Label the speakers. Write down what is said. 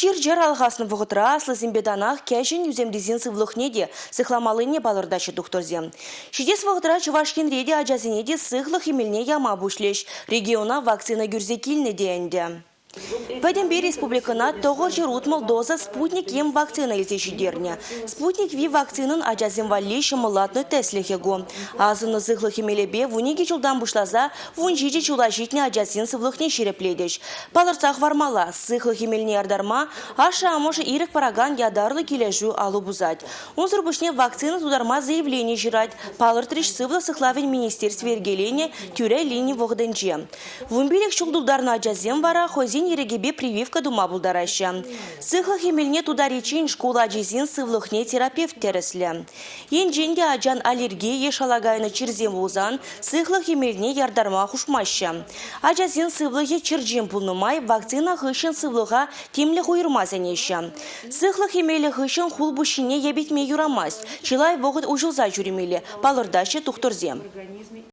Speaker 1: Чир-чӗр алхаснӑ вӑхӑтра аслисемпе танах кӗҫӗн ӳсӗмрисен сывлӑхне те сыхламаллине палӑртаҫҫӗ тухтӑрсем. Ҫитес вӑхӑтра Чӑваш Енре те ачасене те сыхлӑх эмелне яма пуҫлӗҫ. Региона вакцина кӳрсе килнӗ те ӗнтӗ. Пӗтӗмпе республикӑна 960 доза «Спутник-М» вакцина илсе ҫитернӗ. «Спутник-V» вакцинӑн ачасем валли ҫӑмӑллатнӑ тӗслӗхӗ ку. Асӑннӑ сыхлӑх эмелӗпе 12 ҫултан пуҫласа 17 ҫула ҫитнӗ ачасен сывлӑхне ҫирӗплетӗҫ. Палӑртса хӑвармалла, сыхлӑх эмелне яртарма ашшӗ-амӑшӗ ирӗк паракан ятарлӑ килӗшӳ алӑ пусать. Унсӑр пуҫне вакцина тутарма заявлени ҫырать, палӑртрӗҫ Сывлӑх сыхлавӗн министерстви йӗркеленӗ тӳрӗ лини вӑхӑтӗнче. 15 ҫул тултарнӑ ачасем вара хӑйсен ирӗкӗпе прививка тума пултараҫҫӗ. Сыхлӑх эмелне тутариччен шкул ачисен сывлӑхне терапевт тӗрӗслӗ. Енчен те ачан аллерги е шала кайнӑ чирсем пулсан сыхлӑх эмелне яртарма хушмаҫҫӗ. Ачасен сывлӑхӗ черчен пулнӑ май вакцина хыҫҫӑн сывлӑха тимлӗх уйӑрма сӗнеҫҫӗ. Сыхлӑх эмелӗ хыҫҫӑн хул пуҫҫине йӗпетме юрамасть, чылай вӑхӑт уҫӑлса ҫӳремелле, палӑртаҫҫӗ тухтӑрсем.